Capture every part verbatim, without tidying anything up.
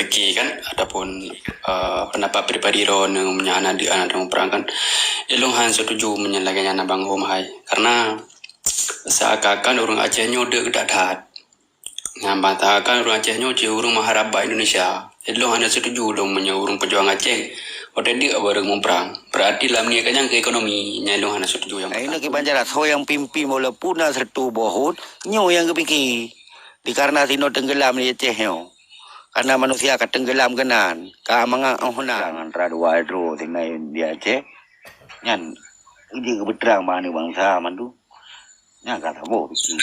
Pike kan, ataupun, eh, pendapat pribadi droeneuh meunyoe hana deuek hana muprang kan. Ilôn hana setuju meunyoe lagèe nyan Abang Hom hai. Karena seakan-akan ureueng Aceh nyoe deuek that-that. Nyan ban seakan ureueng Aceh nyoe cit ureueng meuharab bak Indonesia. Ilôn hana setuju lôn meunyoe ureueng peujuang Aceh watèe deuek bareng muprang. Berarti lam niet ka nyan keu ekonomi. Nyan ilôn hana setuju nyang pertama. Kiban jalan, soe nyang pimpin walaupun na sireutoh boh thôn, nyoe nyang geupike. Dikareuna sinoe teunggelam di Aceh nyoe. Karena manusia ka teunggelam keunan, ka mangat 'oh nan. Antara dua droe sinai di Aceh, nyan jeuet geupeutrang bak aneuk bansa mandum. Nyan ka saboh pike.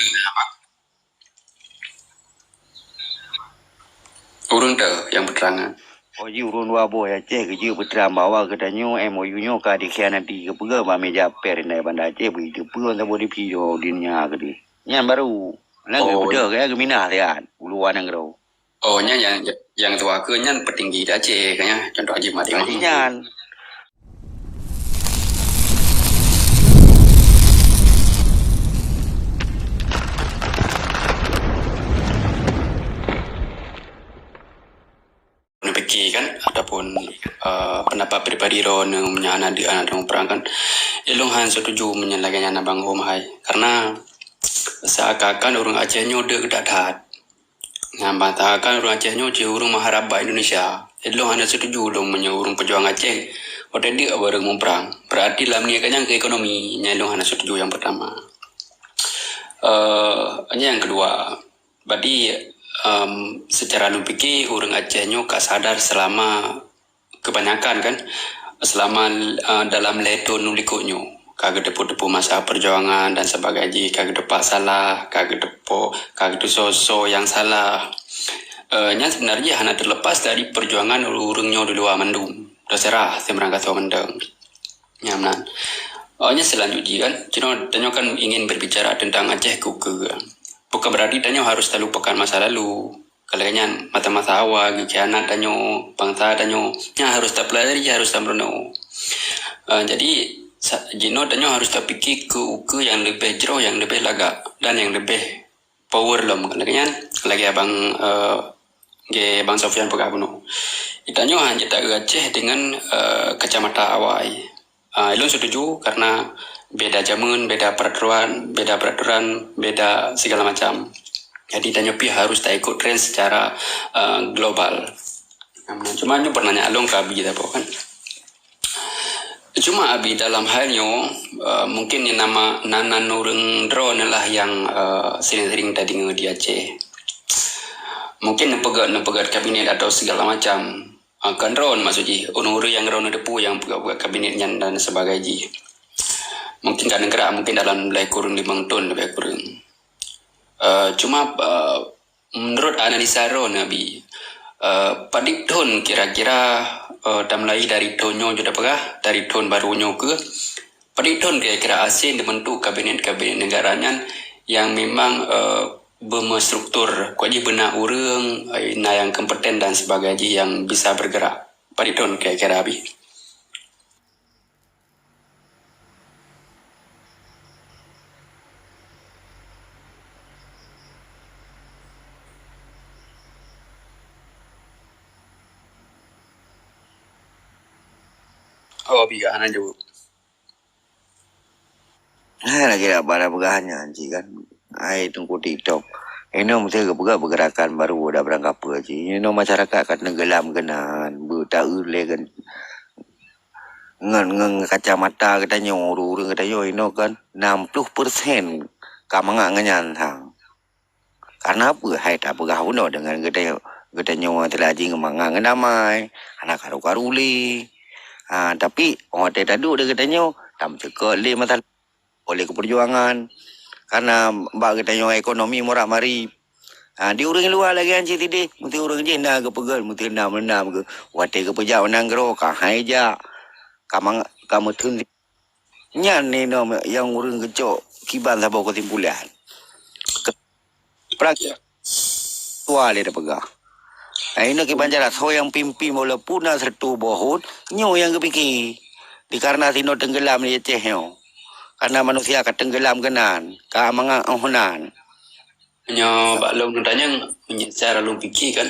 Ureueng teu nyang peutrang. Oh, ji ureueng dua boh Aceh geujeuet peutrang bahwa geutanyoe M O U nyoe ka dikhianati, geupeugah bak meja pers indai Banda Aceh, beuteupeue saboh di video di nya keudeh. Nyan baru. Nyan geupeudeuh, geuminah siat u luwa nanggroe. Oh, nyan nyang, nyang tuha keu nyan peutinggi di Aceh, kan, ya. Contoh Haji Mat Imam. Nyan. Neupike kan, ataupun, eh, pendapat pribadi droeneuh meunyoe hana deuek hana muprang kan. Ilôn hana setuju meunyoe lagèe nyan Abang Hom hai. Karena seakan-akan ureueng Aceh nyoe deuek that-that. Nyan ban seakan ureueng Aceh nyoe cit ureueng meuharab bak Indonesia. Ilôn hana setuju lôn meunyoe ureueng peujuang Aceh watèe deuek bareng muprang. Berarti lam niet ka nyan keu ekonomi. Nyan ilôn hana setuju nyang pertama. Eh, nyang kedua, berarti, em, secara lôn pike ureueng Aceh nyoe ka sadar selama kebanyakan kan, selama, eh, dalam lhèe thôn likot nyoe, ka geuteupeue-teupeue masa perjuangan dan sebagainya, ka geuteupeue salah, ka geuteupeue, ka geuteupeue soe-soe nyang salah. Eh, nyan sebenarnya hana terlepas dari perjuangan ureueng nyoe di luwa mandum. Terserah simeurang gasoe mantong. Nyan meunan. Oh, nyan selanjut jih kan, cuma tanyoe kan ingin berbicara tentang Aceh keu ukeue. Bukan berarti tanyoe harus terlupakan masa lalu. Ka lagèe nyan, masa-masa awai geukhianat tanyoe, bansa tanyoe, nyan harus tapelajari, harus tameurunoe. Eh, jadi, sa-, jinoe tanyoe harus tapike keu ukeue nyang leubeh jroh, nyang leubeh lagak, dan nyang leubeh power lom. Ka lagèe nyan, lagèe abang, eh, lagèe Bang Sofyan peugah bunoe. Tanyoe hana jeuet taeu Aceh dengan, eh, kacamata awai. Ah, ilôn setuju karena beda jameun, beda peraturan, beda peraturan, beda segala macam. Jadi, tanyoe pih harus taikut tren secara, ah, global. Cuma nyoe pertanyaan lôn keu Abi teuh kan. Cuma Abi dalam hal nyoe, ah, mungkin nyang nama, na, na ureueng droeneuh lah nyang, ah, sering-sering tadeungoe di Aceh. Mungkin neupeugèt, neupeugèt kabinet atau segala macam. Ah, kan droeneuh maksud jih, ureueng-ureueng nyang droeneuh teupeue nyang peugah-peugah kabinet nyan dan sebagai jih. Mungkin ka neugrak, mungkin dalam leubeh kureueng limong thôn leubeh kureueng. Eh, cuma, eh, menurut analisa droeneuh Abi, eh, padum thôn kira-kira, eh, tamulai dari thôn nyoe jeuet tapeugah, dari thôn barô nyoe keuh, padum thôn kira-kira asai teubentuk kabinet-kabinet negara nyan nyang memang, eh, beumeustruktur, kok jih beuna ureueng, eh, na nyang kompeten dan sebagainya jih nyang bisa bergerak. Padum thôn kira-kira Abi? Oh, Abi hana jaweueb. Hai, lagèe abang peugah nyan cit kan. Hai, Teungku TikTok. Inoe meusti geupeugah pergerakan baru, dak barangkapeue cit. Inoe masyarakat ka teunggelam keunan, beutaeu lé kan. Ngon, ngon kacamata geutanyoe, ureueng-ureueng geutanyoe inoe kan enam puluh persen ka mangat ngon nyan sang. Karena peue hai tapeugah bunoe deungon geutanyoe, geutanyoe teulaju mangat ngon damai, hana karu-karu lé. Ha, tapi watèe taduek di geutanyoe, tameuseukot lé masalah oleh keu perjuangan. Karena bak geutanyoe ekonomi murah mari. Ha, di ureueng luwa lagèe nyan cit idéh, meusti ureueng jih na geupeugèt, meusti na meunam geu-, watèe geupeujak u nanggroe ka hai jak, ka mang-, ka meuteun. Nyan inoe nyang ureueng geucok kiban saboh keusimpulan. Ke-, perang tua lé tapeugah. Nah, inoe kiban jalan, soe nyang pimpin walaupun na sireutoh boh thôn, nyoe nyang geupike. Dikareuna sinoe teunggelam di Aceh nyoe. Karena manusia ka teunggelam keunan, ka mangat 'oh nan. Nyoe bak lôn tanyong, meunyoe cara lôn pike kan,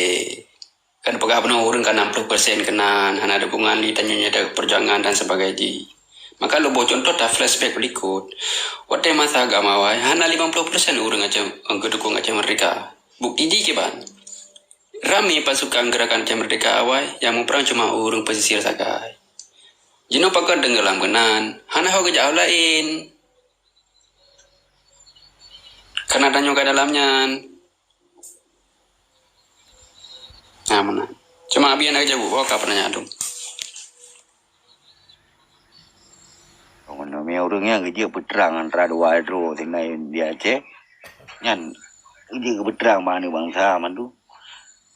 Aceh. Kan peugah bunoe ureuëng ka enam puluh persen keunan, hana dukungan di tanyoe nyata perjuangan dan sebagainya. Maka lôn boh contoh ta flashback likot. Watée masa agama awai, hana limong ploh persen ureuëng Aceh geudukong Aceh Merdeka. Bukti jih kiban. Ramé pasukan Gerakan Aceh Merdeka awai nyang muprang cuma ureuëng pesisir sagai. Jinoe pakon teunggeulam keunan, hana ho geujak laén. Karena tanyoe ka dalam nyan. Nah, mana? Cuma abi anak jaweueb, oh, ka pernah nyadum. Menurut ureuëng nyang geujeuet peutrang antara dua droe sinai di Aceh, nyan geujeuet peutrang bak aneuk bansa mandum.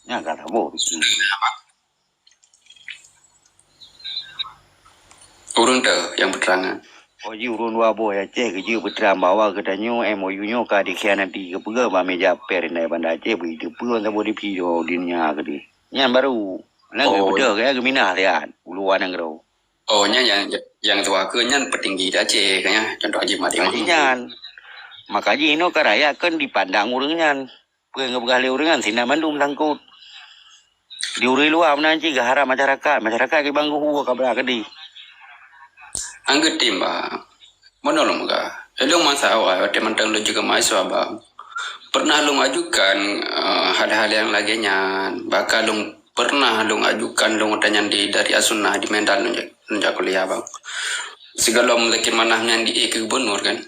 Nyan ka saboh. Ureuëng teu nyang peutrang nyan. Oh, ji ureuëng dua boh Aceh geujeuet peutrang bahwa geutanyoe M O U nyoe ka dikhianati, geupeugah bak meja pers di Banda Aceh, beuteupeue saboh di video dunia keudeh. Nyan baru. Nang Oh. Geupeudeuh ya geuminah siat uluwa nanggroe. Oh, nyan yang yang tuha keu nyan petinggi di Aceh kan ya. Contoh Haji Mati Haji Mahmud. Nyan. Maka ji inoe ka rakyat kan dipandang ureuëng nyan. Peue nyang geupeugah lé ureuëng nyan sinan mandum sangkot. Di ureuëng luwa meunan cit geuharap masyarakat, masyarakat kibang geuhu ka bra keudeh. Anggeutem, Bang. Meunoe lôn peugah. Lôn masa awai watée mantong lôn juga mahasiswa, Bang. Pernah lôn ajukan eh, hal-hal yang lagée nyan. Bahkan lôn pernah lôn ajukan lôn watée nyan di dari As-Sunnah di Medan lôn jak, lôn jak kuliah, Bang. Sigohlom Muzakir Manaf nyan di eh keu gubernur kan.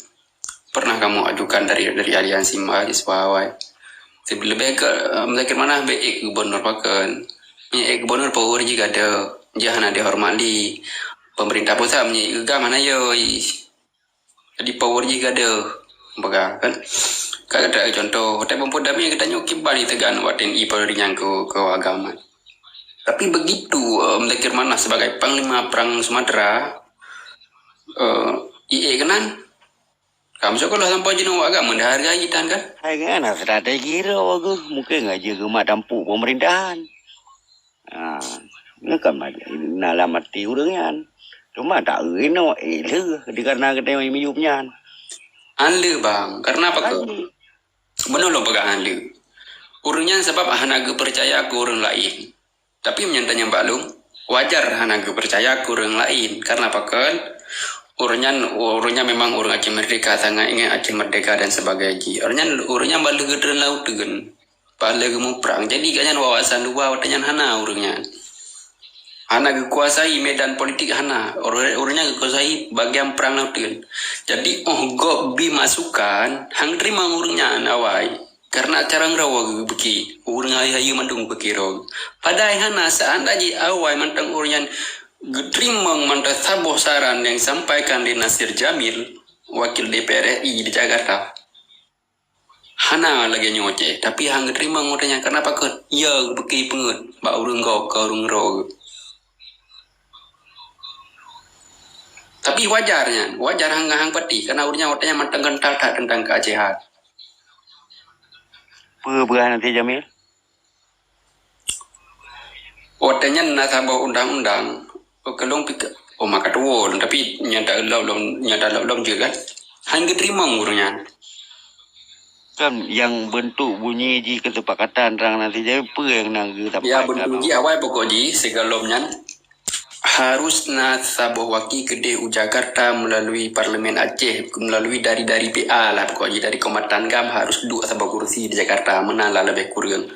Pernah kamoe ajukan dari dari aliansi mahasiswa awai. Leubeh ke eh, Muzakir Manaf beu ék gubernur pakon. Meunyoe ék gubernur power jih gadôh, jih hana dihormat lé pemerintah pusat, meunyoe ék GAM hana yoi. Jadi power jih gadôh. Peugah kan. Ka gata contoh, watée bumpot damé geutanyoe kiban iteugan awak T N I Polri nyang keu keu agama. Tapi begitu eh, Muzakir Manaf sebagai panglima perang Sumatera, eh, I E keunan, Ka meusoe keuloh sampoe jinoe awak GAM meuhargai itan kan? Hai nyan na strategi droe geuh, mungken ngon jih geumat tampuk pemerintahan. Ha, nyoe kan na lam até ureuëng nyan. Cuma tak inoe eh lheueh dikareuna geutanyoe miyup nyan. An lheueh bang, karena apa keu? Meunoe lôn peugah an lheueh. Ureuëng nyan sabab hana geupeucaya keu ureuëng laén. Tapi meunyoe tanyong bak lôn, wajar hana geupeucaya keu ureuëng laén. Karena pakon? Ureuëng nyan, ureuëng nyan memang ureuëng Aceh Merdeka, sangat ingat Aceh Merdeka dan sebagainya. Ureuëng nyan, ureuëng nyan bak lheueh geutreun lam uteuen, bak lheueh geumuprang. Jadi gobnyan wawasan luwa watée nyan hana ureuëng nyan. Hana geukuasai medan politik hana. Ureuëng, ureuëng nyan geukuasai bagian prang lam uteuen. Jadi óh gob bi masukan, han teurimong ureuëng nyan awai. Karena cara ngeurawa geupike, ureuëng hayeue-hayeue mandum geupike droe. Padahai hana, seandai jih awai mantong ureuëng nyan geuteurimong mantong saboh saran nyang disampaikan lé Nasir Jamil, wakil D P R R I di Jakarta. Hana lagée nyoe ceh, tapi han geuteurimong watée nyan karena pakon? Ya geupike peungeuet bak ureuëng gob keu ureuëng droe. Tapi wajar nyan, wajar han han pati karena ureuëng nyan watée nyan mantong keuntal that teuntang keuacehan. Peue peugah Nasir Jamil? Watée nyan na saboh undang-undang, keu lôn pike, oh maka tuwo lôn, tapi nyata lom lom nyata lom lom jeuet kan. Han geuteurimong ureuëng nyan. Kan nyang beuntuk bunyi jih keusepakatan rang Nasir Jamil peue nyang na geusepakatan? Ya beuntuk jih awai pokok jih sigohlom nyan. Harus na saboh waki keudeh u Jakarta melalui Parlemen Aceh, melalui dari dari P A lah pokok jih dari Kombatan GAM harus duek saboh kursi di Jakarta meunan lah leubeh kureueng.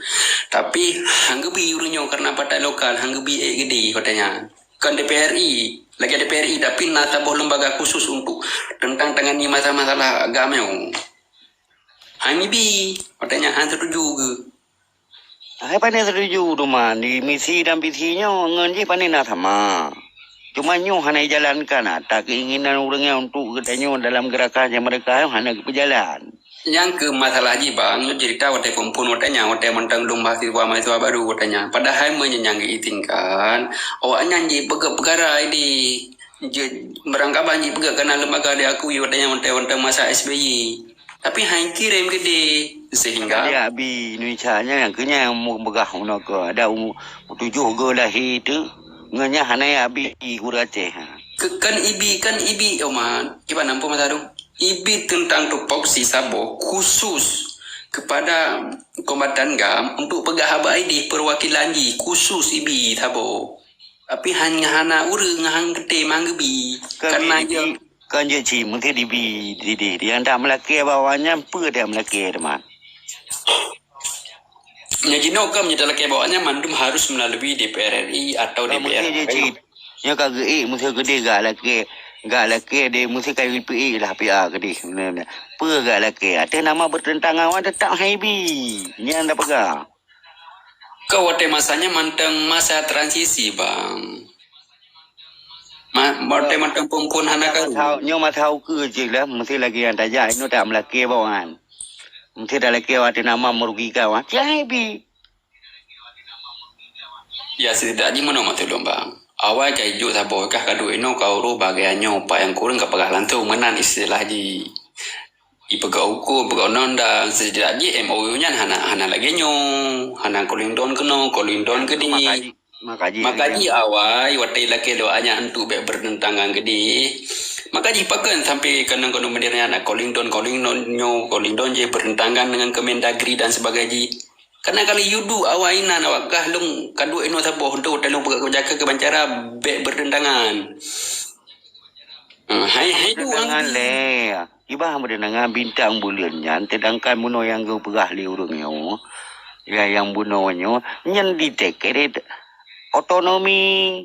Tapi han geubi ureuëng nyoe karena partai lokal han geubi ék geude kota nyan. Kon D P R I, lagée D P R I tapi na saboh lembaga khusus untuk tentang tangani masalah-masalah GAM nyoe. Han mibi, kota nyan han setuju geuh. Hai pane setuju teuma di misi dan visi nyoe ngon jih pane na sama. Cuma nyoe hana ijalankan, ata keinginan ureuëng nyan untuk geutanyoe dalam gerakan nyang meurdeka nyoe hana geupeujalan. Nyang keu masalah jih bang, nyoe cerita watée phon-phon watée nyan, watée mantong dum mahasiswa-mahasiswa baru watée nyan. Padahai meunyoe nyang geuizinkan, awaknyan jipeugét peukara di je, barangkaban jipeugét kana lembaga diakui watée nyan, watée, watée masa S B Y. Tapi hai kirém keudeh, sehingga Ada abi Indonesia nyan, keu nyan nyang meugah meunoe keu ada u-, tujoh go lahé teuk, ngon nyan hana abi gurée Aceh. Ke-, kan ibi, kan ibi, Oman. Kiban nampu masa tu? Ibi tentang tupoksi saboh khusus kepada kombatan GAM untuk peugah haba ideh perwakilan jih khusus ibi saboh. Tapi hana, hana ureuëng, hana geutem, hana geubi. Kan Karena ibi, dia kan je ci, mesti dibi, dideh. Dia tak melakée bak awaknyan, peue dia melakée teuma. Nya jinoe kam nyata lakée bak awaknyan mandum harus melalui D P R R I atau Ka D P R. Mesti je ci. Nya ka geuék, mesti keudeh gak lakée, gak lakée deh, mesti ka geuék lah pihak keudeh. Peue gak lakée? Ateueh nama bertentangan awak tetap hai bi. Nyan dah peugah. Keu watée masa nyan mantong masa transisi, bang. Ma-, watée mantong phon-phon hana karu. Nyoe masa ukeue cit lah, mesti lagée nyang tajak, inoe tak meulakée bawaan. Mesti talakée watée nama meurugikan awak. Cai bi. Ya, setidak jih meunoe maksud lôn, bang. Awai ka ijok saboh kah ka duek inoe ka uroe bagée nyoe, pak nyang kureueng ka peugah langsong, meunan istilah jih. Ipeugah huköm, ipeugah undang-undang, setidak jih M O U nyan hana, hana lagée nyoe, hana calling down keunoe, calling down keudeh. Maka jih, maka jih, maka jih awai watée lakée lôn nyan untuk bék bertentangan keudeh. Maka jih pakon sampai keunong-keunong bendera nyan, calling down, calling down nyoe, calling down jih bertentangan dengan Kemendagri dan sebagainya. Karena kali yudu awai inan awak gah lôn ka duek inoe saboh untuk watée lôn peugah kebijakan keubancara bék bertentangan. Hmm, hai, hai tu Bertentangan lé. Ibah bertentangan bintang buleuen nyan, sedangkan bunoe nyang geupeugah lé ureuëng nyoe, ya, nyang bunoe nyoe, nyan ditekere otonomi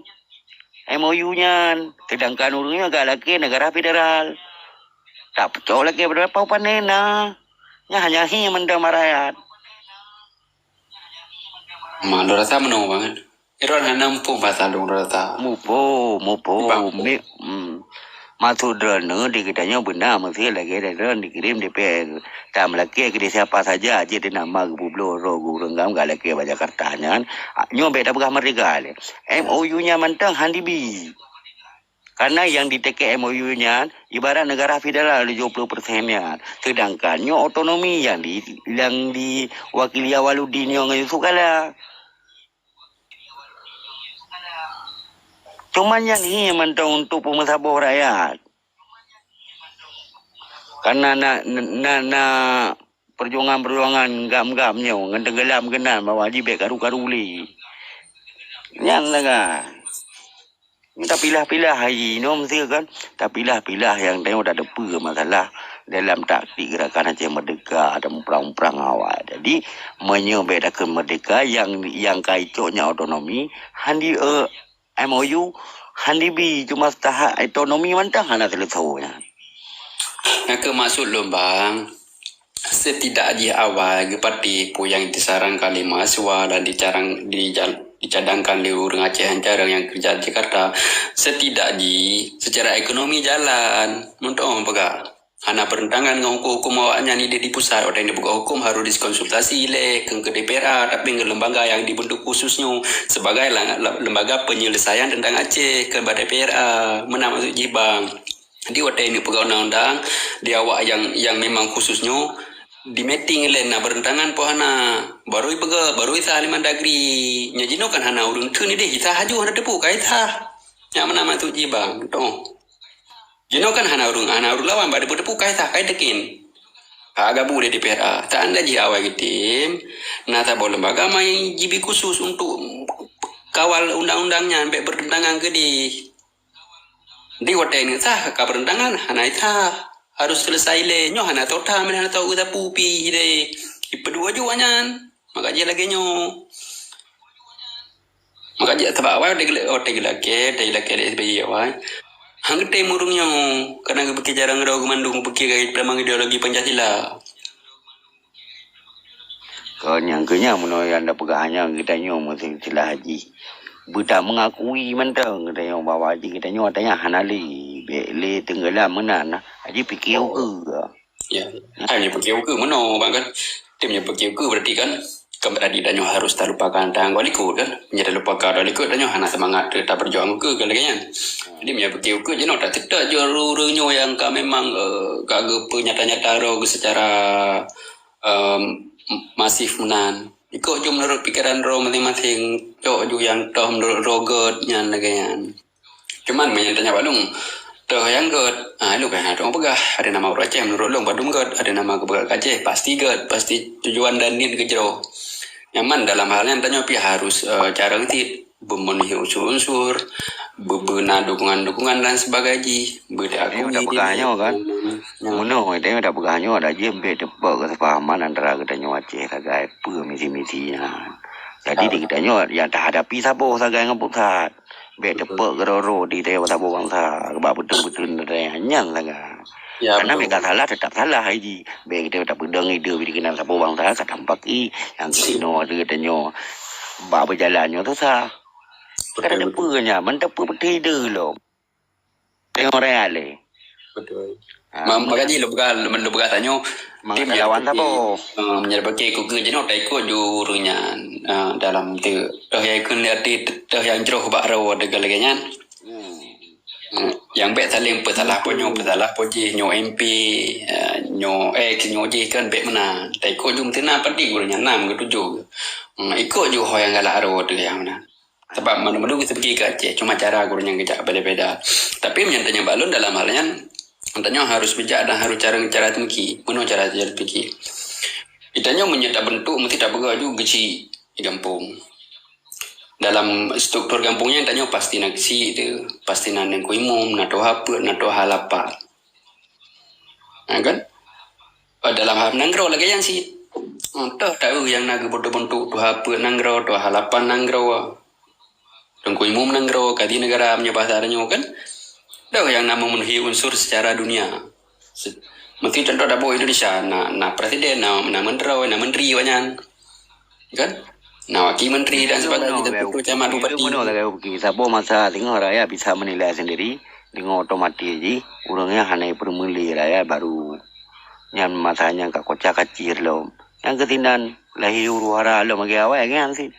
M O U nyan, sedangkan ureuëng nyoe gak lakée negara federal. Tak peucok lakée federal, pau pané na. Nyan hanya hi mantong rakyat. Ma, lôn rasa meunoe banget. Droen hana muphom basa lôn rasa. Muphom, muphom. Bang. Mi-, hmm. Maksud droeneuh di geutanyoe beuna meusti lagée droen dikirém D P R. Tam lakée keu siapa saja cit nama geupubloe droe ureuëng GAM gak lakée bak Jakarta nyan. Nyoe bék tapeugah merdeka lé. M O U nyan mantong han dibi. Karena nyang ditekek M O U nyan ibarat negara federal tujoh ploh persen nyan. Sedangkan nyoe otonomi nyang di, nyang diwakili Awaludin nyoe ngon Yusuf Kala. Cuman nyan hi mantong untuk peumeusaboh rakyat. Karena na, na, na perjuangan-perjuangan GAM-GAM nyoe ngon tenggelam keunan bahwa jibek karu-karu lé. Nyan lah kan. Tapilah-pilah hai inoe meusti kan. Tapilah-pilah nyang tanyoe tateupeue masalah dalam taktik gerakan Aceh Merdeka dan muprang-muprang awai. Jadi, meunyoe beda ke merdeka yang, yang ka icok nyan otonomi, handi, eh, M O U, handi bi cuma tahap otonomi mantong hana selesai nyan. Nyang keu maksud lôn bang, setidak jih awai geupatéh peue nyang disarangkan lé mahasiswa dan dicarang, dijal-, dicadangkan lé ureuëng Aceh nyang carông nyang keureuja di Jakarta, setidak jih secara ekonomi jalan. Meuntong peugah, hana bertentangan ngon huköm-huköm awaknyan ideh di pusat. Watée nyan peugah huköm harôh dikonsultasi lé keu, keu D P R A, tapi ngon lembaga nyang dibentuk khusus nyoe sebagai la-, la-, lembaga penyelesaian tentang Aceh keu bak D P R A. Meunan maksud jih bang. Jadi watée nyoe peugah undang-undang di awak nyang, nyang memang khusus nyoe, di meeting laén na bertentangan poh hana, baru ipeugah, baru isah lé Mendagri. Nyan jinoe kan hana ureuëng kheun ideh, isah haju hana teupeu ka isah. Nyang meunan maksud jih bang, toh. Jinoe kan hana ureuëng, hana ureuëng lawan bak teupeu-teupeu ka isah, ka iteken. Ka gabu lé D P R A. Tanda jih awai geutem, na saboh lembaga mai jibi khusus untuk kawal undang-undang nyan bék bertentangan keudeh. Di watée nyoe sah ka bertentangan, hana sah. Harôh selesai lé. Nyoe hana tota, hana tahu sapu pi deh. Ipeudua jua nyan. Maka jih lagée nyoe. Maka jih sabab awai watée geulakée, watée geulakée lé S B Y awai. Han geutem ureuëng nyoe, kadang geupike jarang droe geumandum, geupike gaya peudamang ideologi Pancasila. Kon nyang keu nyan meunoe nyang tapeugah nyan geutanyoe meusilah jih. Beuta mengakui mantong geutanyoe bahwa di geutanyoe tanya hana lé, bèk lé tenggelam meunan. Jadi pikir ukeue. Ya. Hai, nyoe pikir ukeue meunoe, bang, kan? Tim nyoe pikir ukeue berarti kan, kan berarti tanyoe harus talupakan tanggung likot, kan? Meunyoe talupakan tanggung likot, tanyoe hana semangat teu taperjuang ukeue, kan, lagèe nyan. Jadi, meunyoe pikir ukeue, jinoe tak tetap je ureueng-ureueng nyoe nyang ka memang, eh, ka geupeunyata-nyata droe secara, em, masif meunan. Ikot ju meunurot pikeran droe maséng-maséng, cok ju nyang toh meunurot droe gèt nyan lagèe nyan. Cuman meunyoe tanya bak lôn, toh nyang gèt, ah, lôn ka hana teupeugah. Ada nama ureueng Aceh meunurot lôn padum gèt, ada nama geupeugah keu Aceh, pasti gèt, pasti tujuan dan niet geuh jroh. Nyaman dalam hal nyan tanyoe pih harus, eh, carông cit, beumeuneuhi unsur-unsur, beu-, beuna dukungan-dukungan dan sebagainya. Beuda aku. Tanyoe tapeugah nyoe kan. Nyoe. Meunoe, tanyoe tapeugah nyoe, dak jeuet bèk teupeu keusepahaman antara geutanyoe Aceh sagai peue misi-misi nyan. Jadi, di geutanyoe nyang tahadapi saboh sagai ngon pusat. Bèk teupeu keudroe-droe di tanyoe saboh bansa, bak beuteun-beuteun nyan sagai. Ya, betul. Karena bèk ka salah, tetap salah, ai ji. Bèk geutanyoe tapeudong ide bak dikeue saboh bansa, ka tampak i, nyang keunoe di geutanyoe bak beujalan nyoe susah. Betul, betul. Ka teupeu nyan, mantap peubeutôi ide lom. Tengok real lé. Betul. Ah, ma-, makajih lôn peugah, lôn peugah tanyoe, tim lawan saboh. Ah, meunyoe pakai kukeue jinoe, taikot ju ureueng nyan, ah, dalam tu. Toh nyang ikheun di até, toh nyang jroh bak droe, lagèe nyan. Hmm. Hmm. Nyang bèk saléng peusalah po nyoe, peusalah po jih, nyoe M P, ah, nyoe X, nyoe jih kan bèk meunan. Taikot ju meuteuna padum ureueng nyan, nam keu tujoh. Hmm, ikot ju ho nyang galak droe teuh nyang meunan. Sabab mandum-mandum geuteupeue keu Aceh, cuma cara gurèe nyang geujak beda-beda. Tapi meunyoe tanyong bak lôn dalam hal nyan, tanyoe harus bijak dan harus cara, cara teumiki. Meunoe cara, cara teumiki. Tanyoe meunyoe tabentuk, meusti tapeugah ju geuchik di gampông. Dalam struktur gampông nyan tanyoe pasti na geuchik teuh, pasti na teungku imum, na tuha peuet, na tuha lapan. Ha, kan? Dalam hal nanggroe lagèe nyan cit. Toh taeu nyang na geubentuk-bentuk tuha peuet nanggroe, tuha lapan nanggroe, teungku imum nanggroe, kadhi neugara meunyoe bahasa tanyoe kan. Toh nyang na memenuhi unsur secara dunia. Se-, meusti contoh taboh Indonesia, na, na presiden, na, na meunroe, na menteri awak nyan. Kan? Na wakil menteri dan sebagainya, dan camat, bupati. Meunoe lagèe saboh masa singoh rakyat bisa menilai sendiri, deungon otomatis jih ureueng nyan hana peureumili rakyat baru. Nyan masa nyan ka koca kacir lom. Nyang keusinan lahé huru-hara lom lagèe awai nyan cit.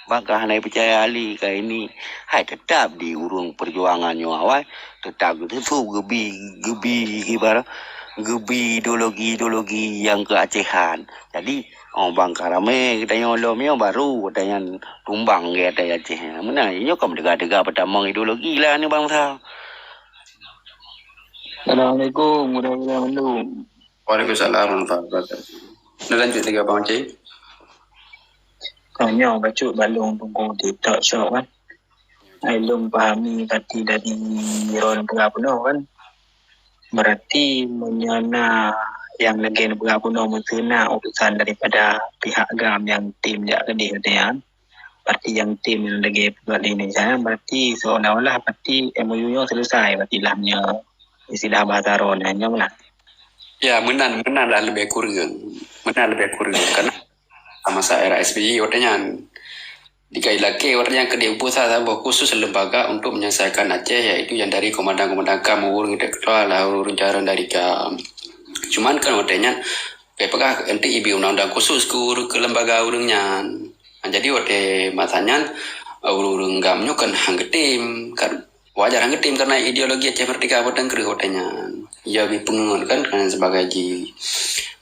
Bak ka hana peucaya ahli ka ini, hai tetap di ureueng perjuangan nyoe awai, tetap geuteupeue geubi, geubi ibarat geubi ideologi-ideologi nyang keu Acehan. Jadi, oh, bang ka ramè geutanyoe lom nyoe baru geutanyoe tumbang geutanyoe Aceh. Meunan nyoe ka meudeuga-deuga peutamong ideologi lah aneuk bansa. Assalamualaikum, mudah-mudahan mandum. Waalaikumsalam warahmatullahi wabarakatuh. Nah, lanjut lagi Abang Aceh. Ka nyoe bacut balong tunggu TikTok shop kan. Ai lôn pahami kati dari droeneuh peugah bunoe kan. Berarti meunyoe na nyang lagèe neupeugah bunoe meuteuna urusan daripada pihak GAM nyang tem jak keudeh nyan, berarti nyang tem nyang lagèe peugah di Indonesia nyan, berarti seolah-olah berarti M O U nyoe selesai, berarti lah meunyoe istilah bahasa droeneuh nyoe lah. Ya, meunan, meunan lah leubeh kureueng. Meunan leubeh kureueng. Karena masa era S B Y watèe nyan. Di kai lakèe watèe nyan keudeh peusah saboh khusus lembaga untuk menyelesaikan Aceh, yaitu yang dari komandan-komandan GAM ureueng intelektual lah, ureueng-ureueng jarang dari GAM. Cuman kan watèe nyan, kai peugah nanti ibi undang-undang khusus keu, keu lembaga ureueng nyan. Nah, jadi watèe masa nyan, ureueng-ureueng GAM nyoe kan han geutem, kan wajar han geutem karena ideologi Aceh Merdeka watèe kreueh watèe nyan. Ya, bi peungeut kan, dan sebagainya.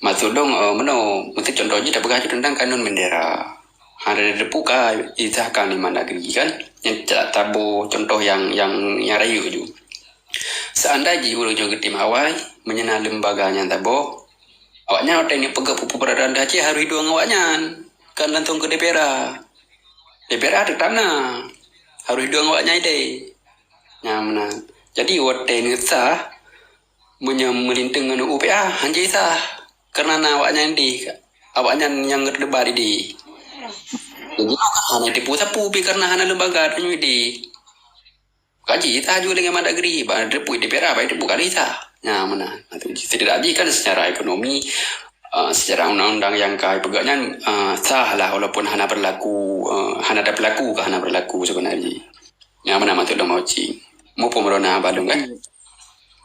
Maksud dong, eh, meunoe, meusti contoh jih tapeugah ju tentang kanun bendera. Hana teupeue ka disahkan di Mandagri kan. Nyang ta-, taboh contoh nyang, nyang, nyang rayeuk ju. Seandai jih ureueng nyoe geutem awai, meunyoe na lembaga nyang taboh, awaknyan watèe neupeugah peue-peue peuradaban di Aceh harôh idueng awaknyan, kan langsung keu D P R A. D P R A teuk tana, harôh idueng awaknyan ideh. Nyan meunan. Jadi watèe neusah, meunyoe meulinteung ngon U P A, hanjeuet sah. Karena na awaknyan di, awaknyan nyang geudebat di. Jadi, hana teupeue sapeue pih karena hana lembaga tanyoe di. Kaji sah ju dengan Mandagri, ba teupeue di Perak, ba teupeue kali sah. Nah, mana? Setidaknya kan secara ekonomi, uh, secara undang-undang nyang ka ipeugah nyan uh, sah lah walaupun hana berlaku, uh, hana ada berlaku ke hana berlaku sebenarnya. Nyang mana maksud dong mauci? Muphom rona balung kan?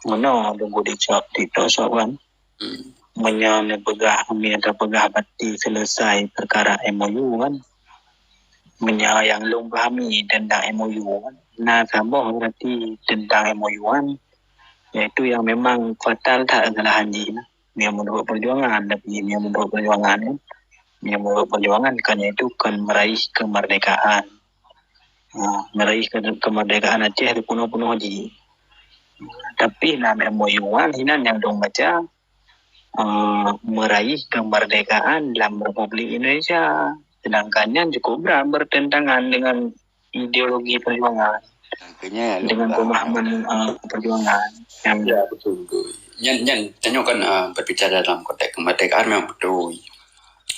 Meunoe dong di cok di tok sob kan. Hmm. Meunyoe neupeugah, meunyoe teupeugah berarti selesai perkara M O U kan. Meunyoe nyang lôn pahami tentang M O U kan, na saboh berarti tentang M O U kan, yaitu yang memang fatal that kesalahan jih. Meunyoe menurut perjuangan, tapi meunyoe menurut perjuangan kan, meunyoe menurut perjuangan kan yaitu kan meraih kemerdekaan. Ha, meraih ke- kemerdekaan Aceh tu penuh-penuh jih. Tapi dalam M O U kan, hinan yang dong baca, uh, meraih kemerdekaan dalam Republik Indonesia. Sedangkan nyan cukup berat bertentangan dengan ideologi perjuangan, dengan pemahaman uh, perjuangan. Yang ya, betul. Nyan, nyan, tanyoe kan uh, berbicara dalam konteks kemerdekaan memang betul.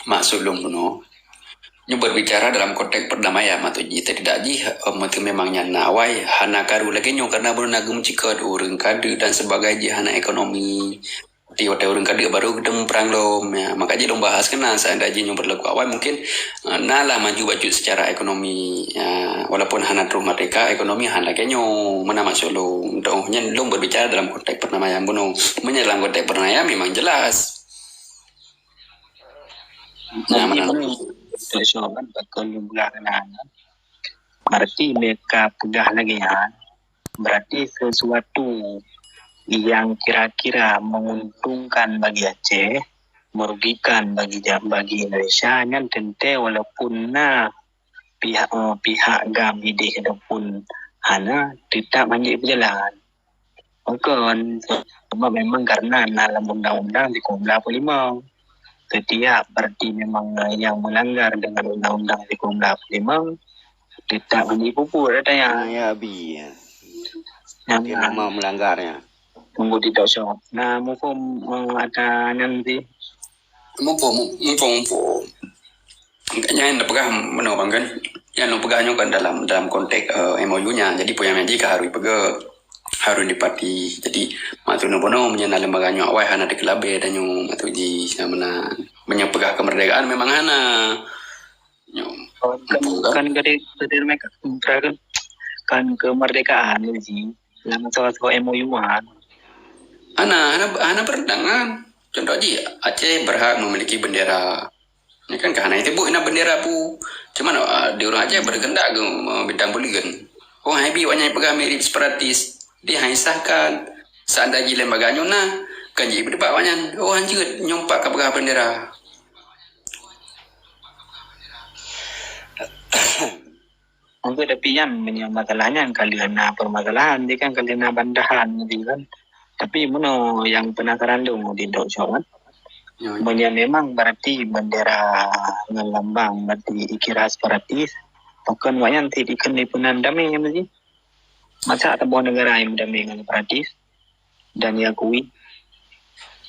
Maksud lôn bunoe, nyoe berbicara dalam konteks perdamaian, maksud jih tidak jih uh, memang nyan na awai hana karu lagée nyoe karena bunoe na geumeucikot ureuëng kadeuk dan sebagainya hana ekonomi. Di watée ureuëng kadeuk baru geudong perang lom, ya. Maka jih lôn bahas keunan seandai jih nyoe berlaku awai mungkin uh, na lah maju bacut secara ekonomi, ya. Walaupun hana terus merdeka, ekonomi hana lagée nyoe. Mana maksud lôn? Untuk nyan lôn berbicara dalam konteks perdamaian bunoe. Meunyoe dalam konteks perdamaian memang jelas. Nah, mana lôn? Untuk soalan bakal lôn peugah keunan. Berarti mereka peugah lagi ya. Berarti sesuatu yang kira-kira menguntungkan bagi Aceh, merugikan bagi bagi Indonesia nyan teuntée walaupun na pihak uh, pihak GAM ideh ataupun hana tetap hanjeuet berjalan. Bukan sebab memang karena na dalam undang-undang tiga puluh lima. Setiap berarti memang yang melanggar dengan undang-undang tiga puluh lima tetap hanjeuet puput katanya. Ya, abi. Ya. Yang nama melanggarnya. Tunggu di tok shop. Nah, muphom uh, ada nanti. Muphom, muphom, muphom. Nyan neupeugah meunoe bang kan. Nyan neupeugah nyoe kan dalam dalam konteks uh, M O U nya. Jadi puyang janji ka harus peugah harus dipati. Jadi maksud nyoe bunoe meunyoe na lembaga nyoe awai hana dikeulabe dan nyoe maksud jih sama na meunyoe peugah kemerdekaan memang hana. Nyoe kan kan gede gede mereka kan kan kemerdekaan ji. Dalam salah satu M O U kan. Hana hana hana bertentangan. Contoh ji Aceh berhak memiliki bendera. Ini kan kahana itu bu ina bendera pu. Cuman uh, di urang Aceh berkehendak ke uh, bintang bulan. Oh hai bi wanya pegang mirip separatis. Dia hai sahkan. Seandai ji lembaga nyoe na kan ji berdebat wanyan. Oh hanjut nyompak ka pegang bendera. Mungkin tapi nyan menyang masalah nyan kali na permasalahan dia kan kali na bandahan gitu kan. Tapi meno yang penasaran tu di dok kan. Menyang memang berarti bendera ngon lambang berarti ikira separatis. Bukan wak nyan ti diken di punan damai mesti. Masa ataupun negara yang damai dengan separatis dan diakui.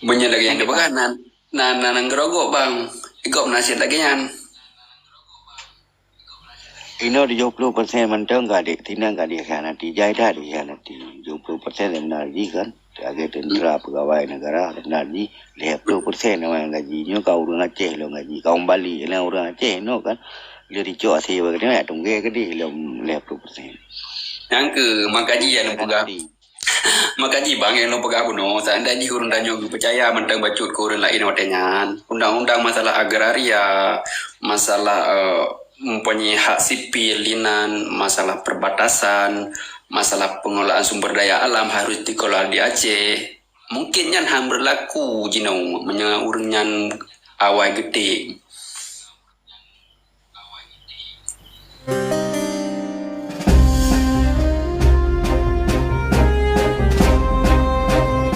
Menyang lagi yang depan na na na nang gerogok bang. Igop nasib lagi nyan. Inoe tujuh puluh persen mantong ka dek tina ka dikhianati, jai dah dikhianati. Tujuh puluh persen benar ji kan. Lagi tentera pegawai negara benar ji lima puluh persen orang gaji nyoe ka urang Aceh lom gaji. Kaum Bali kena orang Aceh nyoe kan. Dia dicok asil bagaimana nak tunggu ke dia lom lima puluh persen. Yang ke makaji yang pegang. Maka jih bang nyang lôn peugah bunoe, seandai jih ureuëng tanyoe geupeucaya mantong bacut keu ureuëng laén watée nyan, undang-undang masalah agraria, masalah uh, mempunyai hak sipil linan, masalah perbatasan, masalah pengelolaan sumber daya alam harus dikelola di Aceh. Mungkin nyan han berlaku jinoe meunyoe ureuëng nyan awai geutem.